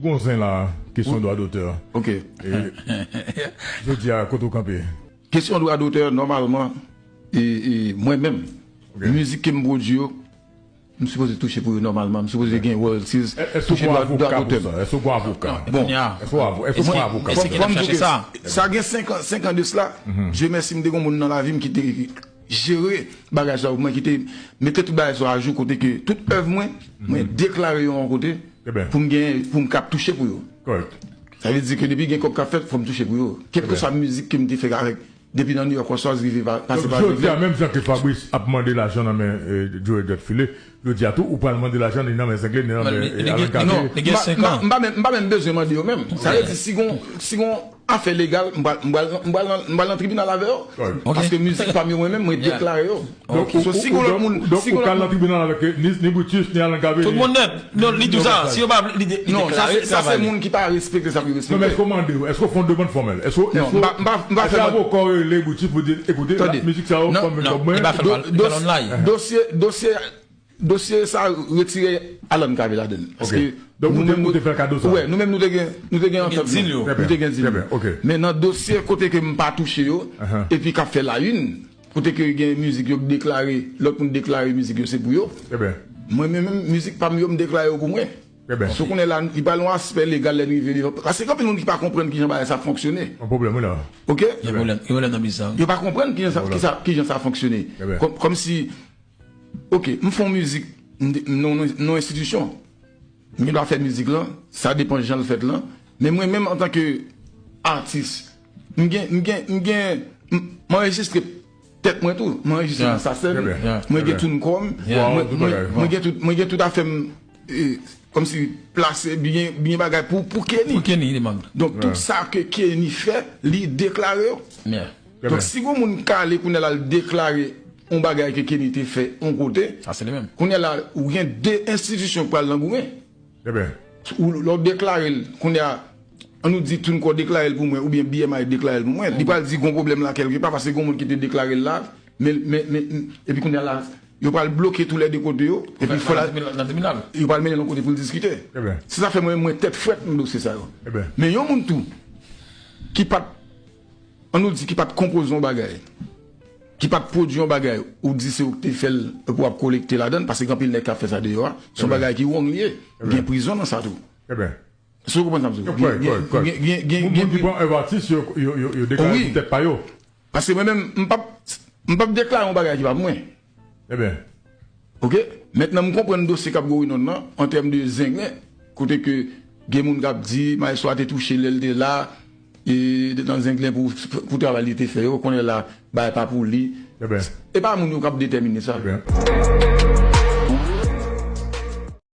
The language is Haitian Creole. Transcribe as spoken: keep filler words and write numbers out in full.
Gon zen la, kesyon dwa dotè. Ok. Jodi a, kote w kanpe? Kesyon dwa dotè, nòmalman, e, e, mwen menm, mizik ke m pwodui yo, m sipoze touche pou yo nòmalman, m sipoze gen royalties, touche dwa dotè. Èske w avoka pou sa? Èske w avoka? Bon. Èske w avoka? Èske w pran avoka? Fò m di w ke sa gen senk an, senk an de sela, Dye mèsi, m te gon moun nan lavi m ki te jere bagay sa pou mwen, ki te mete tout bagay sa ajou, kote ke tout èv mwen, mwen deklare yo yon kote pou m gen, pou m kab touche pou yo. Sa vle di ke depi gen kòb k ap fèt, fò m touche pou yo. Kèlkeswa mizik ke m te fè avèk, depi nan New York All Stars rive pa, pase pa Jodi a, menm jan ke Fabrice ap mande lajan nan men eh, Joe Edot File, jodi a tou, ou pral mande lajan ni nan men Zengle, ni nan men eh, Alan Cavé. Non, m pa menm bezwen mande yo menm. Sa vle di, si gon, si gon afè legal, m pral, m pral, m pral, m pral nan tribinal avè yo. Paske mizik pa m yo mwen menm, mwen deklare yo. Donk, ou, si ou, gon lòt donk, moun, donk, si ou gon lòt pral nan tribinal avèk ni, ni Brutus, ni Alan Cavé, tout moun nèt. Non, li di w sa, si yo pa vle, li de-, li deklare travay. Non, sa se, sa se moun ki pa respekte sa pou yo respekte. Non, men èske w mande yo? Èske w fè yon demann fòmèl? Èske w, èske w, èske avoka w rele Brutus pou di, ekoute, mizik sa yo, fò m vin kòb mwen? Li pa fè l online. Dosye, dosye, dosye sa retire Alan Cavé ladan l. Paske donk, ou te, ou te fè l kado sa? Wè, nou menm nou te gen, nou te gen antant nou. Nou te gen dil yo. Nou te gen dil yo. Men nan dosye kote ke m pa touche yo, epi k ap fè la une, kote ke gen mizik yo deklare, lòt moun deklare mizik yo se pou yo. Mwen menm, menm mizik pa m yo, m deklare yo pou mwen. So kounye la, li pral yon aspè legal lè n rive devan. Paske gen anpil moun ki pa konprann kijan bagay sa fonksyone. Yon pwoblèm, wi la. Ok? Gen pwoblèm, gen pwoblèm nan biznis sa, wi. Yo pa konprann kijan sa, kijan sa fonksyone. Kòm, kòmsi, ok, m fè yon mizik, m de-, m nan, nan, nan yon enstitisyon. M gen dwa fè mizik lan, sa depan jan l fèt lan. Men mwen menm antanke atis, m gen, m gen, m gen, m, m anrejistre tèt mwen tou, m anrejistre nan Sasèm, mwen gen TuneCore m, mwen, mwen, mwen gen tout, mwen gen tout afè m, e, kòmsi plase byen, byen bagay pou, pou Kenny. Pou Kenny, li mande. Donk, tout sa ke Kenny fè, li deklare yo. Donk, si gon moun k ale kounye a la, l deklare yon bagay ke Kenny te fè yon kote, kounye a la, ou gen de enstitisyon k pral nan goumen. Ou, lè w deklare l, kounye a, an nou di TuneCore deklare l pou mwen, oubyen B M I deklare l pou mwen, li pral di gon pwoblèm la kèlkepa, paske gon moun ki te deklare l la, men, men, men, epi kounye a la, yo pral bloke toulède kote yo, epi fò la, yo pral mennen l yon kote pou l diskite. Se sa fè mwen, mwen tèt frèt nan dosye sa yo. Men yon moun tou, ki pa t, an nou di, ki pa t konpoze yon bagay, ki pa t pwodui yon bagay, ou di se ou k te fè l, epi w ap kolekte ladan l, paske gen anpil nèg k ap fè sa deyò a, se yon bagay ki wrong li ye, gen prizon nan sa tou. Èske w konprann sa m di w? Gen, gen, gen, gen, gen, gen, moun ki pran èv atis, yo, yo, yo, yo deklare pou tèt pa yo. Paske mwen menm, m p ap, m p ap deklare yon bagay ki pa pou mwen. Ok? Mentnan, m konprann dosye k ap going on nan, an tèm de Zenglen, kote ke gen moun k ap di, Maestro a te touche lè l te la, e, nan Zenglen pou, pou travay li te fè yo, kounye a la, bagay pa pou li. E pa moun yo k ap detèmine sa.